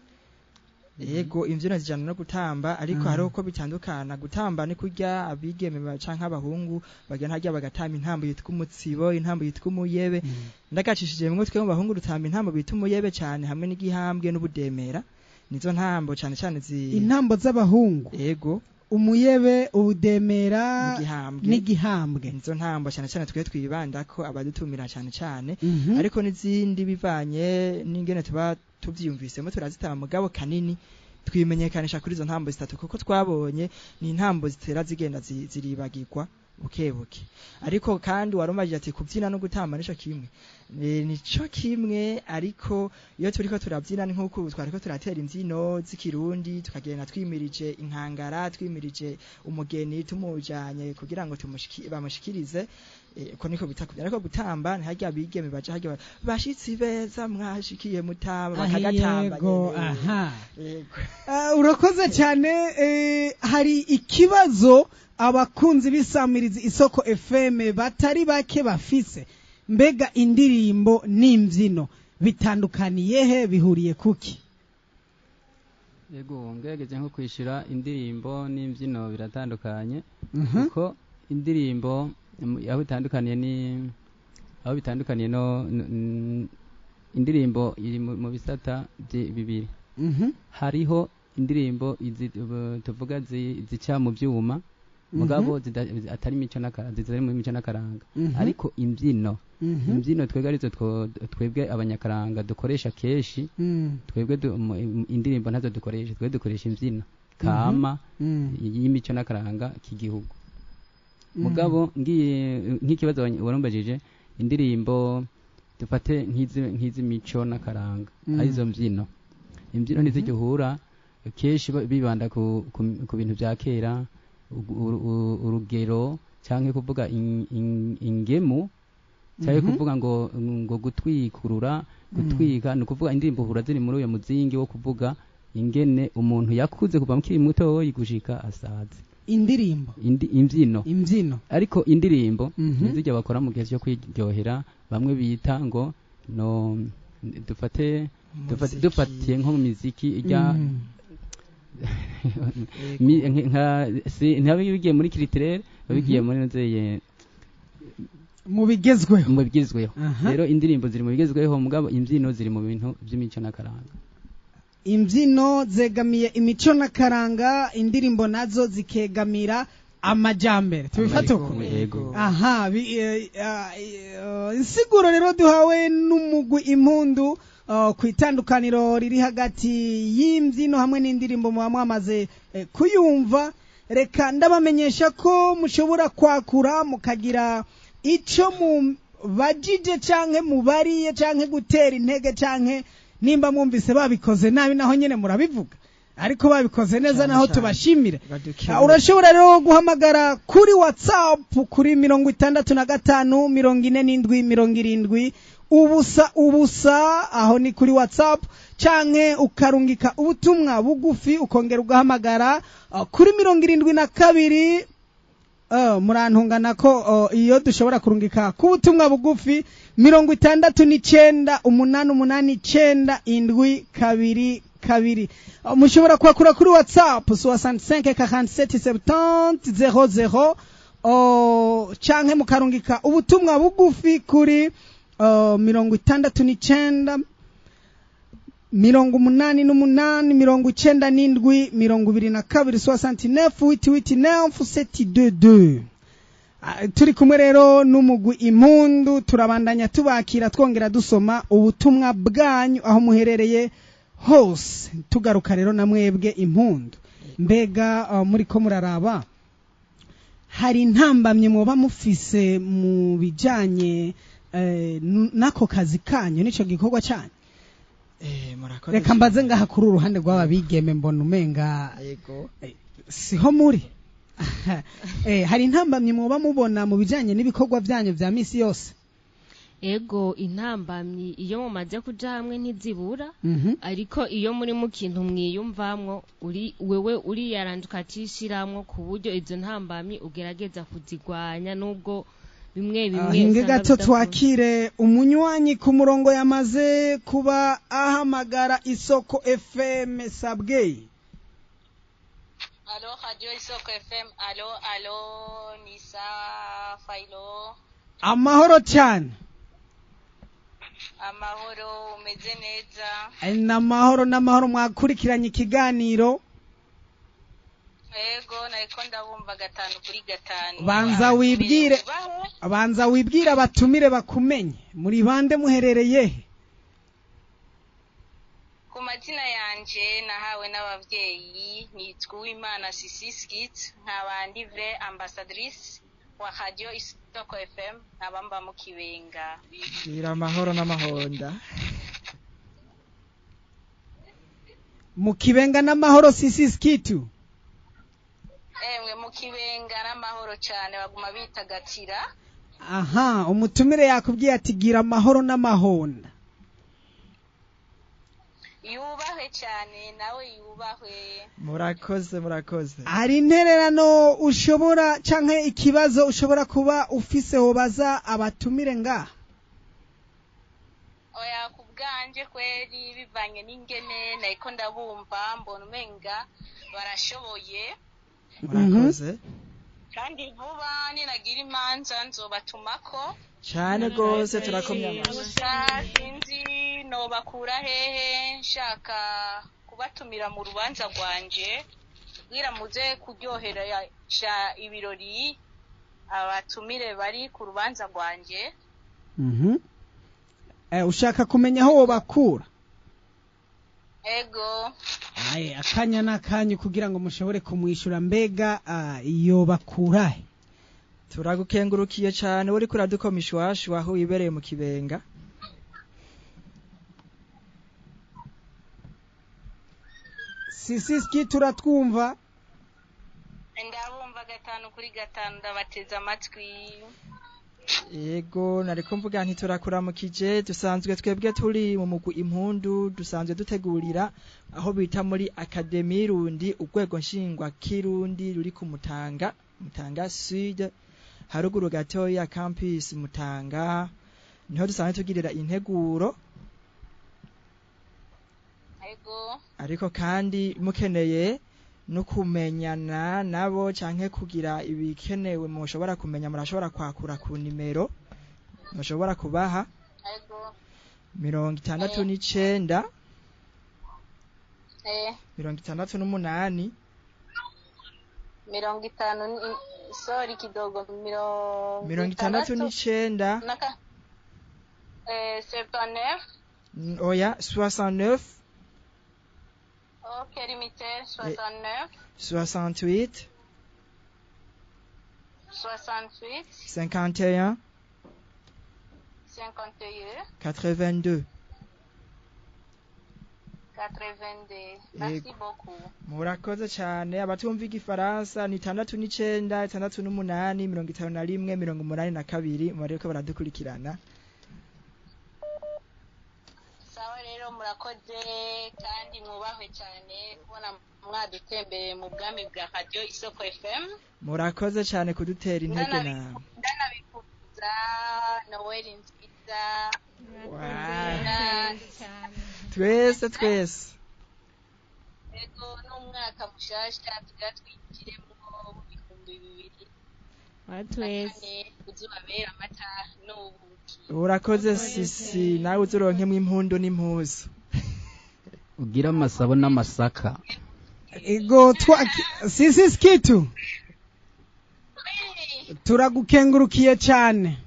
Yego, imbyino zijana no gutamba, ariko hariho uko bitandukana. Gutamba ni kurya abigeme canke abahungu bagenda harya bagatamba intambo yitwa umutsibo, intambo yitwa umuyebe. Ndagacishije mwe, twe mu bahungu dutamba intambo bita umuyebe cyane, hamwe n'igihambwe n'ubudemera. Nizo ntambo cyane cyane zi Intambo z'abahungu? Ego. Umuyebe, ubudemera n'igihambwe. N'igihambwe. Nizo ntambo cyane cyane twe twibandako, abadutumira cyane cyane, ariko n'izindi bivanye n'ingene tuba tuvyiyumvisemo turazitaba, mugabo kanini twimenyekanisha kuri izo ntambo zitatu, kuko twabonye ni intambo zitera zigenda ziribagirwa buke buke. Ariko kandi warumajije ati kubyina no gutamba nico kimwe. Nico kimwe, ariko iyo turiko turabyina ni nk'uko ubu twariko turatera imbyino z'ikirundi, tukagenda twimirije inkangara, twimirije umugeni, tumujanye kugira ngo bamushikirize. Uko niko bita kubyina. Ariko gutamba ni harya bigeme baja harya bashitsi beza mwashikiye mutamba, bakagatamba Yego. nyene. Aha. Yego. Urakoze cyane. Hari ikibazo abakunzi b'isamirizi Isoko FM batari bake bafise: mbega indirimbo n'imbyino bitandukaniye he, bihuriye kuki? Yego, ngerageje nko kwishyura, indirimbo n'imbyino biratandukanye, kuko indirimbo aho bitandukaniye ni aho bitandukaniye no indirimbo iri mu bisata bibiri. Hariho indirimbo izi tuvuga zica mu byuma, mugabo atari imico n'akaranga, zitari mu mico n'akaranga. Ariko imbyino, imbyino twebwe arizo twebwe abanyakaranga dukoresha kenshi. Twebwe indirimbo ntazo dukoresha, twebwe dukoresha imbyino kama y'imico n'akaranga k'igihugu. Mugabo ngiye nk'ikibazo warumbajije, indirimbo dufate nk'izi mico n'akaranga, arizo mbyino, imbyino ntizigihura. Kenshi bibanda ku bintu bya kera, urugero cyangwa kuvuga ingemu, cyangwa kuvuga ngo gutwikurura, gutwika. Ni ukuvuga indirimbo uhura ziri muri uyo muzingi wo kuvuga ingene umuntu yakuze kuva mukiri muto gushika asaze. Indirimbo? Imbyino. Imbyino. Ariko indirimbo nizijya bakora mu gihe cyo kwiryohera, bamwe bita ngo no dufate Umuziki. Dufatiye nko mu miziki ijya nka ntibabe bigiye muri culturel, babigiye muri nzeye mu bigezweho. Mu bigezweho. Aha. Rero indirimbo ziri mu bigezweho, mugabo imbyino ziri mu bintu by'imico n'akaranga. Imbyino zegamiye imico n'akaranga, indirimbo nazo zikegamira amajyambere. Tubifate uko? Yego. Aha, insiguro rero duhawe n'umugwi Impundu ku itandukaniro riri hagati y'imbyino hamwe n'indirimbo muba mwamaze kuyumva. Reka ndabamenyesha ko mushobora kwakura mukagira ico mubajije canke mubariye canke gutera intege, canke nimba mwumvise babikoze nabi naho nyene murabivuga, ariko babikoze neza Cane naho cane. tubashimire. Badukebure. Urashobora rero guhamagara kuri WhatsApp kuri 65 47 70 0 0, aho ni kuri WhatsApp, canke ukarungika ubutumwa bugufi ukongera ugahamagara kuri 72. Murantungana ko iyo dushobora kurungika ku butumwa bugufi 69 8 8 9 7 2 2. Mushobora kwakura kuri WhatsApp 65 47 70 00, canke mukarungika ubutumwa bugufi kuri 69 88 97 22, 69 8 8 9 7 2 2. Turi kumwe rero n'umugwi Impundu, turabandanya tubakira twongera dusoma ubutumwa bwanyu aho muherereye hose. Tugaruka rero na mwebwe Impundu, mbega muri ko muraraba hari intambamye mwoba mufise mu bijanye n'ako kazi kanyu n'ico gikorwa cyanyu? Murakoze Reka cyane. mbaze ngaha kuri uruhande rw'aba bigeme, mbona umenga Yego. siho muri. Hari intambamyi mwoba mubona mu bijanye n'ibikorwa byanyu vya misi yose? Ego, intambamyi iyo mumaze kuja hamwe ntizibura, ariko iyo muri mu kintu mwiyumvamwo, uri wewe uriyaranja ukacishiramwo ku buryo izo ntambamyi ugerageza kuzigwanya, nubwo bimwe bimwe Hinge usanga gato bidakunda. Twakire umunywanyi ku murongo yamaze kuba ahamagara Isoko FM. Sabwe. Alo, Radio Isoko FM. Alo, alo, Nisa Failo. Amahoro cyane. Amahoro, umeze neza? N'amahoro n'amahoro. Mwakurikiranye ikiganiro? Yego, nariko ndabumva 5 kuri 5. Banza wibwire. Ubahe? Banza wibwire abatumire bakumenye, muri bande, muherereye he? Ku mazina yanje nahawe n'abavyeyi nitwa Uwimana Sisi Skit, nkaba ndi vrai ambassadrice wa Radio Isoko FM, nkaba mba mu Kibenga. Gira amahoro n'amahonda. Mu Kibenga n'amahoro, Sisi Skitu? Emwe, mu Kibenga n'amahoro cane, baguma bitagatira. Aha, umutumire yakubwiye ati gira amahoro n'amahonda. Yubahwe cyane, nawe yubahwe. Murakoze, murakoze. Hari intererano ushobora canke ikibazo ushobora kuba ufise hobaza abatumire ngaha? Oya, ku bwanje kweri, bivanye n'ingene nariko ndabumva, mbona umenga barashoboye. Murakoze. Kandi vuba ninagira imanza nzobatumako. Cyane rwose, turakomye amashyi. Gusa sinzi nobakura hehe, nshaka kubatumira mu rubanza rwanje kugira muze kuryoheresha ibirori abatumire bari ku rubanza rwanje. Ushaka kumenya aho wobakura? Ego. Aye, akanya n'akanyu kugira ngo mushobore kumwishyura. Mbega yobakura he? Turagukengurukiye cyane uri kuradukoma ishwashu aho wibereye mu Kibenga. Sisiski, turatwumva? Ndabumva 5 kuri 5, ndabateze amatwi. Yego, nariko mvuga nti turakuramukije. Dusanzwe twebwe turi mu mugwi Impundu, dusanzwe dutegurira aho bita muri Académie Rundi, urwego nshingwa kirundi ruri ku Mutanga, Mutanga Sud, haruguru gatoya ya campus Mutanga, niho dusanzwe tugirira integuro. Ego. Ariko kandi mukeneye no kumenyana nabo canke kugira ibikenewe mushobora kumenya, murashobora kwakura ku nimero mushobora kubaha. Ego. 69. 68 50, sorry kidogo, 69. 79. Oya, 69. Ok, limité, 69. 68. 68. 51. 51. 82. 82. Merci beaucoup. Murakoze cyane. Abatumva igifaransa ni 69 68 51 82, mureko baradukurikirana. Sawa rero, murakoze kandi mwubahwe cyane kubona mwadutembereye mu bwami bwa Radio Isoko FM. Murakoze cyane kudutera intege nawe. Ndanabikuza Noel nziza. Twese twese. Ego, n'umwaka mushasha tugatwikiremo 2000. Twese uzubabera amata n'ubuki. Urakoze Sisi, nawe uzuronkemwo impundu n'impuzu. Ugira amasabo n'amasaka. Ego, Sisi Skitu, turagukengurukiye cyane.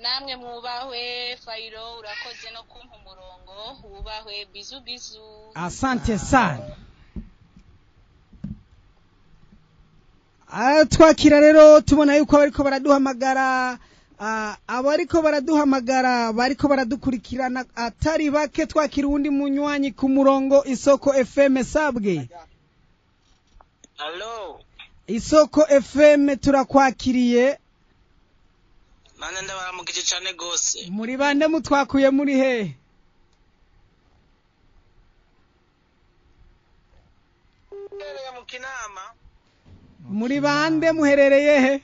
Namwe mwubahwe. Fayiro, urakoze no kumpa umurongo. Wubahwe, bizu bizu. Asante sana. Twakira rero tubona yuko bariko baraduhamagara, abariko baraduhamagara bariko baradukurikirana atari bake. Twakira uwundi munywanyi ku murongo. Isoko FM, sabwe. Allo. Isoko FM, turakwakiriye. Nane ndabaramukije cyane gose. Muri bande mutwakuye muri he? Mperereye mu Kinama. Muri bande muherereye he?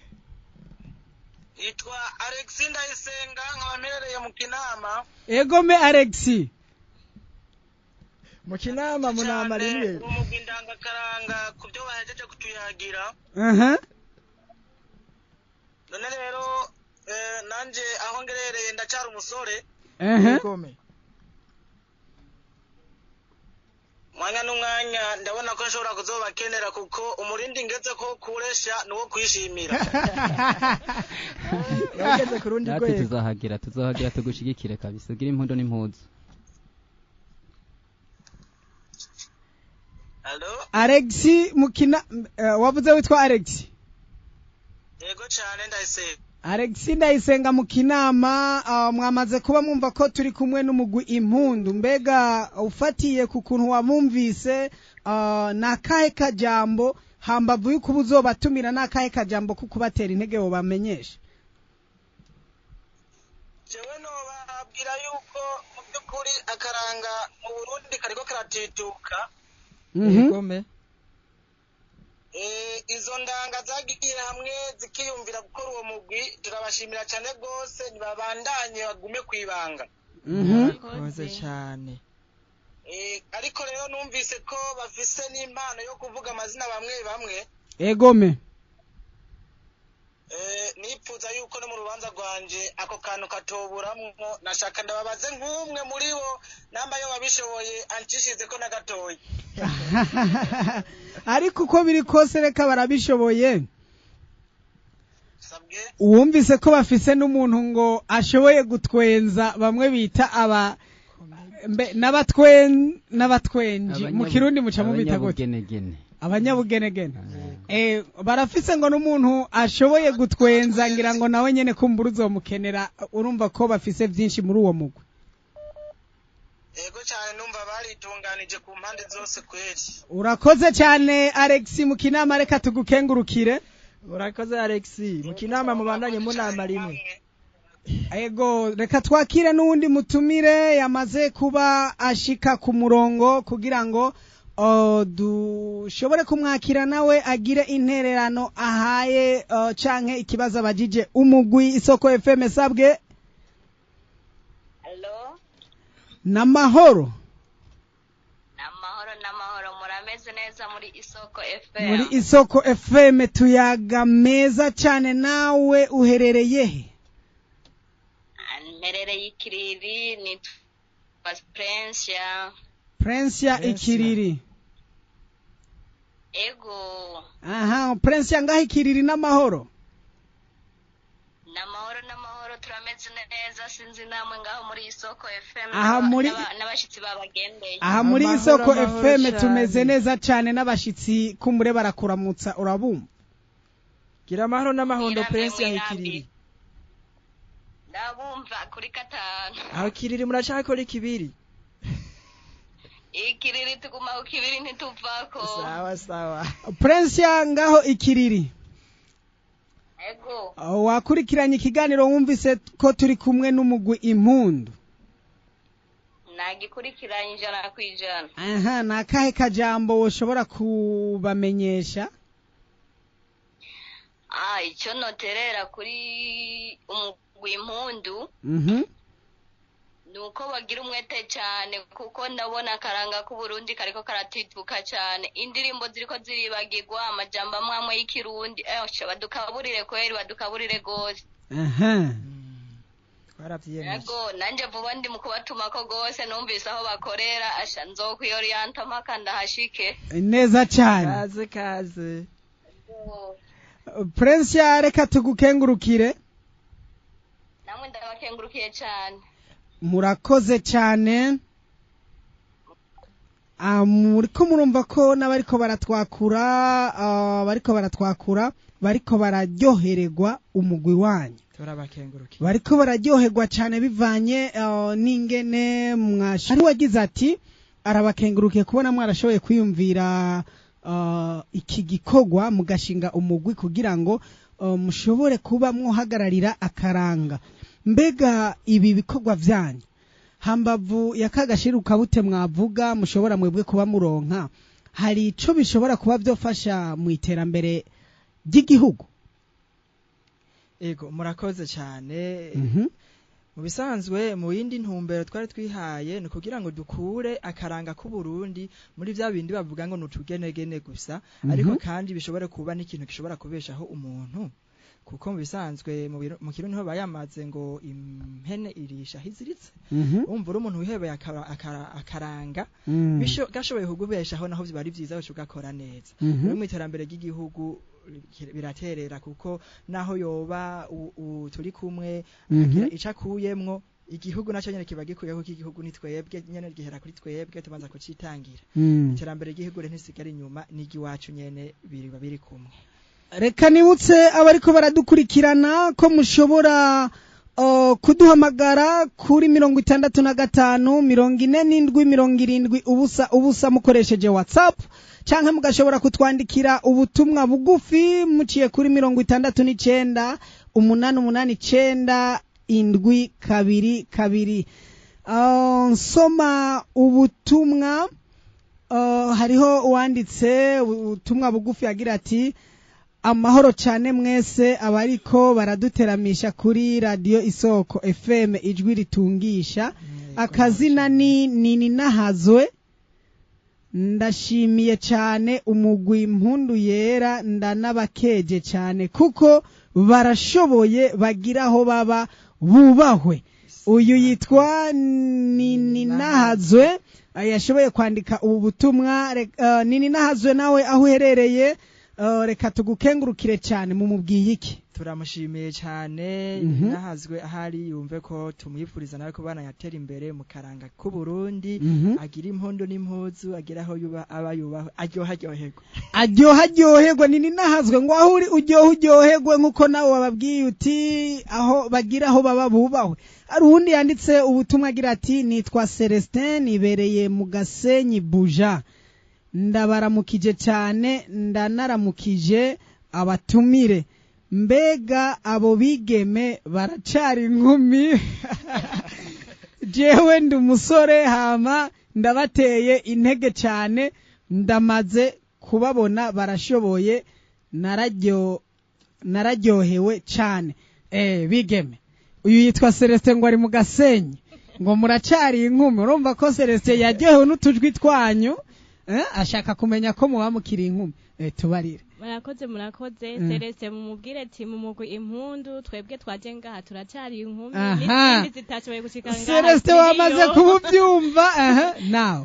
Nitwa Alex Ndayisenga, nkaba mperereye mu Kinama. Ego me Alex. Mu Kinama munama rimwe. Umugwi ndangakaranga ku byo bahejeje kutuyagira. None rero nanje aho ngerereye ndacara umusore. Mwanya n'umwanya ndabona ko nshobora kuzobakenera kuko umurindi ngeze ko kuresha nuwo kwishimira. Yageze ku rundi Natwe rwego. tuzahagira tugushigikire kabisa, ugira impundu n'impuzu. Allo. Alex mukina, wavuze witwa Alex? Yego cyane, Ndayisenga. Alex Ndayisenga mu Kinama, mwamaze kuba mwumva ko turi kumwe n'umugwi Impundu. Mbega ufatiye ku kuntu wabumvise, nakahe kajambo hambavu yuko uzobatumira, nakahe kajambo ko kubatera intege bamenyesha? Jewe nobabwira yuko mu by'ukuri akaranga mu Burundi kariko karatituka. Egome. Izo ndanga zagiye hamwe zikiyumvira gukora uwo mugwi, turabashimira cyane rwose, ntibabandanye bagume kwibanga. Murakoze cyane. Ariko rero numvise ko bafise n'impano yo kuvuga amazina bamwe bamwe. Egome. Nipfuza yuko no mu rubanza rwanje ako kantu katoburamwo. Nashaka ndababaze nk'umwe muri bo namba yo babishoboye ancishize ko na gatoya. Ariko uko biri kose reka barabishoboye. Uwumvise ko bafise n'umuntu ngo ashoboye gutwenza, bamwe bita aba mbe n'abatwenji mu Kirundi muca mubita gute? Abanyabugenegene. Abanyabugenegene. Barafise ngo n'umuntu ashoboye gutwenza, ngira ngo nawe nyene kumbura uzomukenera. Urumva ko bafise vyinshi muri uwo mugwi. Yego cyane, numva baritunganije ku mpande zose kweli. Urakoze cyane Alex mu Kinama, reka tugukengurukire. Murakoze Alex mu Kinama, mubandanye munama rimwe. Ego, reka twakire n'uwundi mutumire yamaze kuba ashika ku murongo kugira ngo dushobore kumwakira nawe agire intererano ahaye, canke ikibazo abajije umugwi Isoko FM. Sabwe. Allo. Namahoro. Namahoro, namahoro, murameze neza muri Isoko FM? Muri Isoko FM tuyaga meza cyane. Nawe uherereye he? Mperereye Ikiriri, nitwa Prince. Prince ya Prince ya. Ikiriri. Ego. Aha, Prince ya ngaho Ikiriri n'amahoro. N'amahoro n'amahoro, turameze neza, sinzi namwe ngaho muri Isoko FM Aha n'abashitsi babagendeye. Aha muri Amahoro, Isoko amahoro FM cane. tumeze neza cyane, n'abashitsi kumure barakuramutsa, urabumva. Gira amahoro n'amahondo. Mwirambe, Prince ya mwirambe. Ikiriri. Ndabumva kuri gatanu. Aho Kiriri muracakora ikibiri? Ikiriri tuguma ku kibiri ntituvako. Sawa sawa. Prince ya ngaho Ikiriri. Ego. Wakurikiranye ikiganiro, wumvise ko turi kumwe n'umugwi Impundu. Nagikurikiranye 100%. Aha, ni akahe kajambo ushobora kubamenyesha? Ah, icyo noterera kuri umugwi Impundu ni uko bagira umwete cyane, kuko ndabona akaranga k'Uburundi kariko karatituka cyane, indirimbo ziriko ziribagirwa, amajambo amwe amwe y'ikirundi. Badukaburire kweri, badukaburire gose. Twarabyiyemeje. Yego, nanje vuba ndi mu kubatumako gose, numvise aho bakorera, asha nzokwiyoriyanta mpaka ndahashike. Neza cyane. Kaze kaze. Prince ya, reka tugukengurukire. Namwe ndabakengurukiye cyane. Murakoze cyane. Muriko murumva ko n'abariko baratwakura, bariko baratwakura bariko bararyohererwa umugwi wanyu. Turabakengurukiye. Bariko bararyoherwa cyane bivanye n'ingene mwasha. Wagize ati arabakengurukiye kubona mwarashoboye kwiyumvira iki gikorwa, mugashinga umugwi kugira ngo mushobore kuba mwohagararira akaranga. Mbega ibi bikorwa vyanyu, hambavu ya kagashiruka bute mwavuga mushobora mwebwe kuba muronka, hari ico bishobora kuba vyofasha mu iterambere ry'igihugu? Ego, murakoze cyane. Mu bisanzwe, mu yindi ntumbero twari twihaye ni ukugira ngo dukure akaranga k'Uburundi muri bya bindi bavuga ngo ni utugenegene gusa, ariko kandi bishobore kuba n'ikintu gishobora kubeshaho umuntu, kuko mu bisanzwe mu Kirundi niho bayamaze ngo impene irisha aho iziritse. Wumva uri umuntu wihebeye akaranga, gashoboye kugubeshaho naho biba ari byiza, uca ugakora neza. Rero mu iterambere ry'igihugu biraterera, kuko naho yoba turi kumwe akagira ico akuyemwo, igihugu nacyo nyene kiba gikuyeho, kuko igihugu ni twebwe nyene, gihera kuri twebwe, tubanza kucitangira. Iterambere ry'igihugu rero ntisigara inyuma n'iry'iwacu nyene, biriba biri kumwe. Reka nibutse abariko baradukurikirana ko mushobora kuduhamagara kuri 65 47 70 0 0 mukoresheje WhatsApp, canke mugashobora kutwandikira ubutumwa bugufi muciye kuri 69 889 722. Nsoma ubutumwa, hariho uwanditse ubutumwa bugufi agira ati: amahoro cyane mwese abariko baraduteramisha kuri radio Isoko FM ijwi ritungisha. Akazina ni Nini Nahazwe, ndashimiye cyane umugwi Mpundu Yera, ndanabakeje cyane kuko barashoboye, bagira aho baba bubahwe. Uyu yitwa Nini Nahazwe, yashoboye kwandika ubu butumwa. Nini Nahazwe, nawe aho uherereye, reka tugukengurukire cyane. Mumubwiye iki? Turamushimiye cyane. Nahazwe ahari yumve ko tumwifuriza nawe kubana yatera imbere mu karanga k'Uburundi, agira impundu n'impuzu, agira aho yuba aba yubahwe, aryoha aryoherwa. Aryoha aryoherwa. Nini Nahazwe, ngo aho uri uryohe uryoherwe, nk'uko nawe wababwiye uti aho bagira aho baba bubahwe. Hari uwundi yanditse ubutumwa agira ati: nitwa Celestin, nibereye mu Gasenyi Buja, ndabaramukije cyane, ndanaramukije abatumire. Mbega abo bigeme baracari inkumi? Jewe ndi umusore, hama ndabateye intege cyane, ndamaze kubabona barashoboye, nararyohewe cyane. Bigeme, uyu yitwa Celestin ngo ari mu Gasenyi, ngo muracari inkumi. Urumva ko Celestin yaryohewe n'utujwi twanyu, ashaka kumenya ko muba mukiri inkumi. Tubarire. Murakoze, murakoze. Celestin mumubwire ati mu mugwi Impundu twebwe twaje ngaha turacyari inkumi, n'izindi zitashoboye gushika ngaha Celestin ziriyo. wamaze kububyumva. Aha nawe.